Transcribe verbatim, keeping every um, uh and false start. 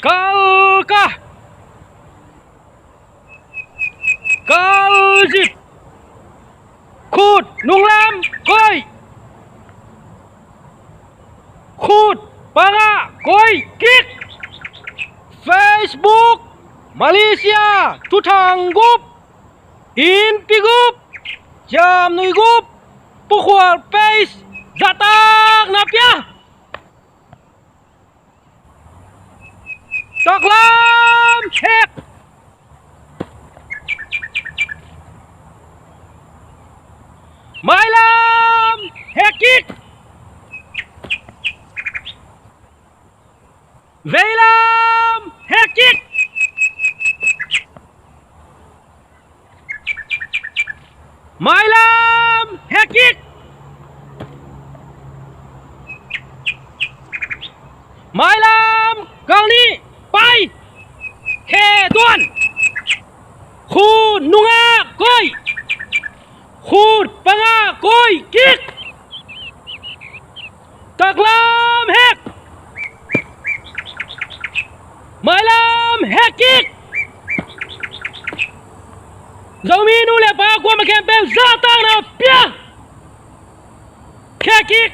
Kalka. Kalzip. Khut nunglam koih. Khut panga koih kik. Facebook Malaysia Thuthang Group, Innpi Group, Jamnui Group, Pu Khual Page, zahtakna pia. Taklam hek. Mailam hek kik. Veilam hek kik. Mailam hek kik. Mailam kal nih pai. Khe tuan. Khut nungah koih. Khut panga koih kik. Taklam hek. Mailam hek kik. Zomi nu le pa kuama khempeuh zahtakna pia. Khe kik.